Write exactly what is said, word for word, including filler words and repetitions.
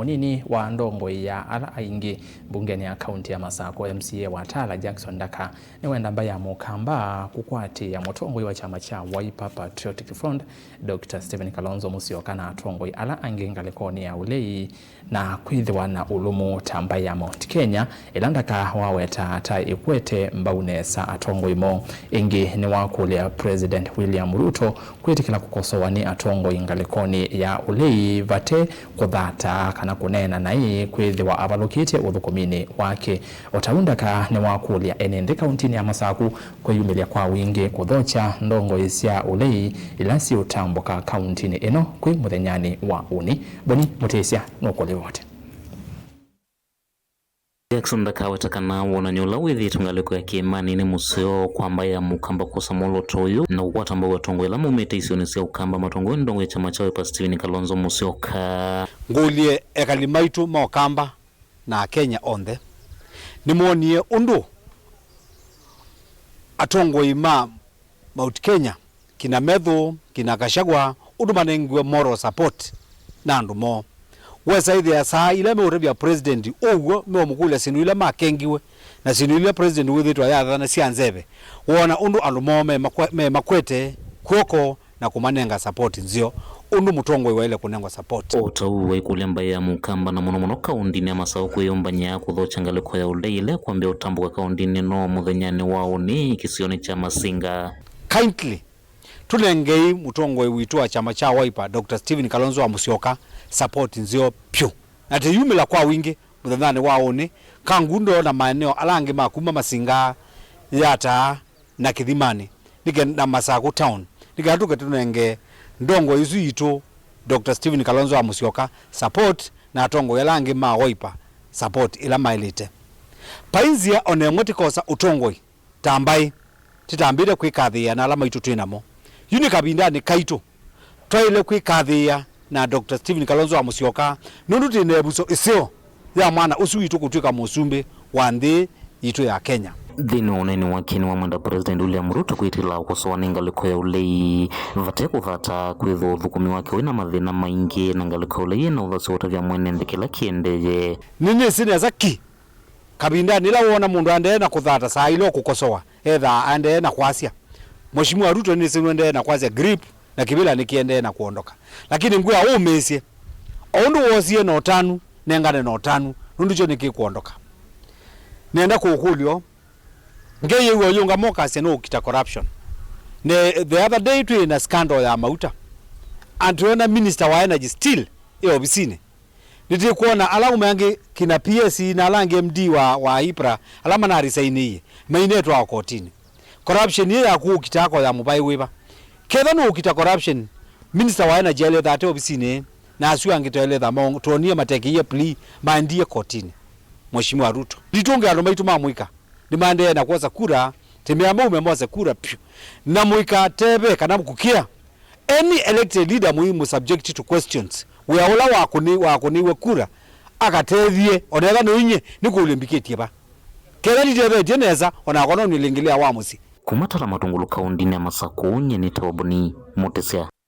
Mũnini wa ndongoi ya ala aingĩ mbungenĩ ya kaunti ya Masakũ, M C A wa Tala, Jackson Ndaka, nĩwenda mbaĩ ya Mũkamba kũkwatĩĩa mũtongoi wa kyama kya Wiper Patriotic Front, Doctor Stephen Kalonzo Musyoka, na atongoi ala angĩ ngalĩkonĩ ya ũlei na kwĩthĩwa na ũlũmu ta mbaĩ ya Mount Kenya, ĩla Ndaka waweta ta ĩkwete mbau nesa atongoi moo. Ĩngĩ nĩwakũlya President William Ruto kwĩtĩkĩla kũkosowa nĩ atongoi ngalĩkonĩ ya ũlei vate kũthata kana kũneena naĩ kwĩthĩwa avalũkĩtye ũthũkũminĩ wake. O ta ũu, Ndaka nĩwakũlya ene nthĩ kauntinĩ ya Masakũ kwĩyumĩlya kwa wingĩ kũthokya ndongoi sya ũlei ila siũtambũka kauntinĩ ĩno kwĩ mũthenyanĩ wa ũnĩ. Boni Mũtĩsya nũkũlivoti. Jackson Ndaka aweta kana wonany'o ũla wĩthĩĩtwe ngalĩko ya kĩĩmanĩ nĩ mũseo kwa mbaĩ ya Mũkamba kwosa mwolooto ũyũ na kũkwata mbau atongoi ala maumĩte isionĩ sya Ũkamba matongoew'e nĩ ndongoi ya kyama kya Wiper Stephen Kalonzo Musyoka. Ngũlye ekali maitũ ma Ũkamba na Akenya onthe, nĩmwonie ũndũ atongoi ma Mount Kenya, kina Methũ, kina Gachagua, ũndũ manengiwe moral support na andũ moo. Wesa ĩthĩa saa ila meũtavya president ũw'o, meũmũkũlya syĩndũ ila makengiwe na syĩndũ ila president wĩthĩĩtwe ayathana sya nzeve, woona ũndũ andũ moo memakwe-, memakwete kw'oko na kũmanenga support nzeo ũndũ mũtongoi waĩle kũnengwa support. O ta ũu waikũlya mbaĩ ya Mũkamba na mũno mũno kauntinĩ ya Masakũ kwĩyũmbany'a kũthokya ngalĩko ya ũlei ĩla ĩkwambĩa ũtambũka kauntinĩ ĩno mũthenyanĩ wa ũnĩ kĩsionĩ kya Masinga. Kindly, tũnengei mũtongoi witũ wa kyama kya Wiper, Doctor Stephen Kalonzo wa Musyoka, support nzeo pyũ. Na tĩyumĩla kwa wingĩ mũthenyanĩ wa ũnĩ, Kangundo na maeneo ala angĩ ma kuma Masinga, Yatta, na Kĩthimanĩ, nĩke-, na Masakũ Town, nĩkenda tũke tũnenge ndongoi ĩsu yitũ, Doctor Stephen Kalonzo wa Musyoka, support, na atongoi ala angĩ ma Wiper support ĩla maĩlĩte. Vai nzĩa o na ĩmwe tĩkosa ũtongoi ta mbaĩ, tĩtambĩte kwĩkathĩĩa na ala maitũ twĩ namo. Yu nĩ kavindanĩ kaitũ. Twaĩle kwĩkathĩĩa na Doctor Stephen Kalonzo wa Musyoka nũndũ twĩ na ĩvuso ĩseo ya mwana ũsu witũ kũtw'ĩka mũsumbĩ wa nthĩ yitũ ya Kenya. Nthĩnĩ wa ũneeni wake nĩwamwenda President William Ruto kwĩtĩkĩla kũkosowa nĩ ngalĩko ya ũlei vate kũthata, kwĩthĩwa ũthũkũmi wake wĩ na mathĩna maingĩ na ngalĩko ya ũlei yĩ na ũthasyo ũtavya mwene nthĩ kĩla kĩendee. Nĩnĩsĩ nesa ki kavindanĩ ĩla woona mũndũ aendee na kũthata saa ila ũkũkosowa, ethaa aendee na kwasya. Mheshimiwa Ruto nĩsĩ nũendee na kwasya grip na kĩvĩla nĩkĩendee na kũondoka. Lakini ngwĩa ũmĩĩsye, o ũndũ woosie na ũtanu, nengane na ũtanu, nũndũ kyo nĩkĩkũondoka. Nenda kũũkũlyo, ngeyĩw'a ũyũngama ũkasya nũũkita corruption. Ne, the other day twĩ na scandal ya mauta, and twĩona minister wa energy still e ovisinĩ. Nĩtĩkwona ala aume angĩ, kina P S na ala angĩ M D wa, wa IPRA, ala manarisainĩie, mainetwa o kotinĩ. Corruption ĩĩ yaku ũkitaa ko ya mũvaĩ wĩva? Ketha nũũkita corruption, minister wa energy aletha ate ovisinĩ ĩĩ, na asu angĩ twaeletha mo-, twonie matekĩie plea, maendie kotinĩ. Mheshimiwa Ruto, nditũnge andũ maitũ ma mũika, nĩmaendee na kwosa kura, tĩmea maume mose kura pyũ. Na mũika teve kana kũkĩa, any elected leader mũi mũ subject to questions. Wĩa ũla wakũni-, wakũnĩiwe kura akatethye, ona ethwa nĩ inyie, nĩ kũlya mbikĩtye va? Ketha nditethetie nesa, onakwa no nĩlĩngĩlĩa wa mũsyĩ. Kuma Tala Matungulu kaundinĩ ya Masakũ, nyie nĩ Toboni Mũtĩsya.